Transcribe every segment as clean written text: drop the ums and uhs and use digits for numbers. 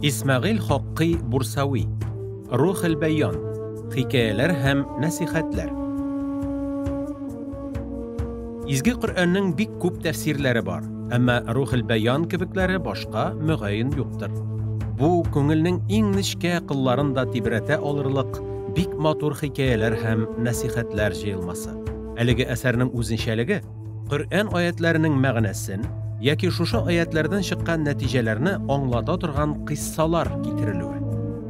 Исмәгыйль Хаккый Бурсави. Рухел бәян. Хикәяләр һәм нәсихәтләр. Изге Коръәннең бик күп тәфсирләре бар, әмма Рухел бәян кебекләре башка мөгаен юктыр. Бу күңелнең иң нечкә кылларын да тибрәтә алырлык бик матур хикәяләр һәм нәсихәтләр җыелмасы. Әлеге әсәрнең үзенчәлеге Коръән аятләренең мәгънәсен яки шушы аятләрдән чыккан нәтиҗәләрне аңлата торган кыйссалар китерелүе.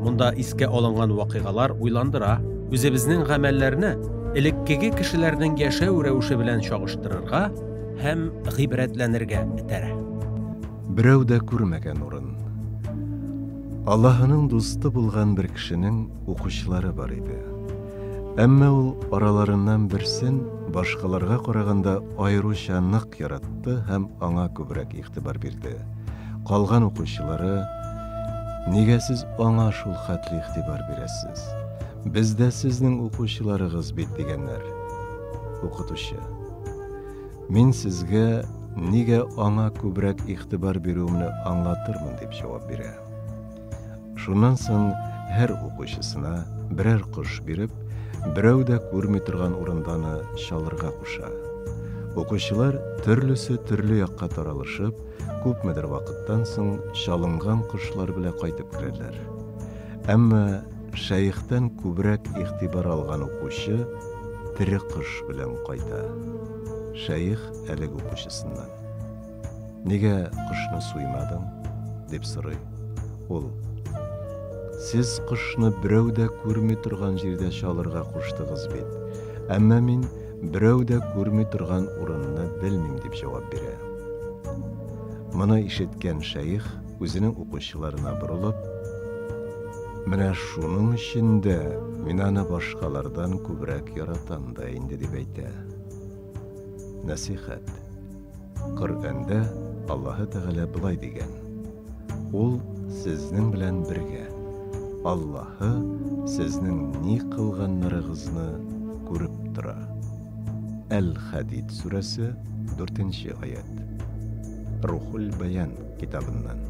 Монда искә алынган вакыйгалар уйландыра, үзебезнең гамәлләрне элеккеге кешеләрнең яшәү рәвеше белән чагыштырырга һәм гыйбрәтләнергә этәрә. Берәү дә күрмәгән урын. Аллаһының дусты булган бер кешенең укучылары бар иде. Әмма ул араларыннан берсен башкаларга караганда аеруча нык яратты һәм аңа күбрәк игътибар бирде. Калган укучылары, Нигә сез аңа шул хәтле игътибар бирәсез? Без дә сезнең укучыларыгыз бит, дигәннәр. Укытучы, Мин сезгә нигә аңа күбрәк игътибар бирүемне аңлатырмын, дип җавап бирә. Шуннан соң һәр укучысына берәр кош биреп, берәү дә күрми торган урында аны чалырга куша. Укучылар төрлесе төрле якка таралышып, күпмедер вакыттан соң чалынган кошлар белән кайтып керәләр. Әмма шәехтән күбрәк игътибар алган укучы тере кош белән кайта. Шәех әлеге укучысыннан. Нигә кошны суймадың? дип сорый. Ул, Сез кошны берәү дә күрми торган җирдә чалырга куштыгыз бит. Әмма мин берәү дә күрми торган урынны белмим, дип җавап бирә. Моны ишеткән шәех үзенең укучыларына борылып, Менә шуның өчен дә мин аны башкалардан күбрәк яратам да инде, дип әйтә. Нәсыйхәт. Коръәндә Аллаһы Тәгалә болай дигән: Ул сезнең белән бергә. Аллаһы сезнең ни кылганнарыгызны күреп тора. Әл-Хәдид сүрәсе, 4 нче аять. Рухул Бәян китабыннан.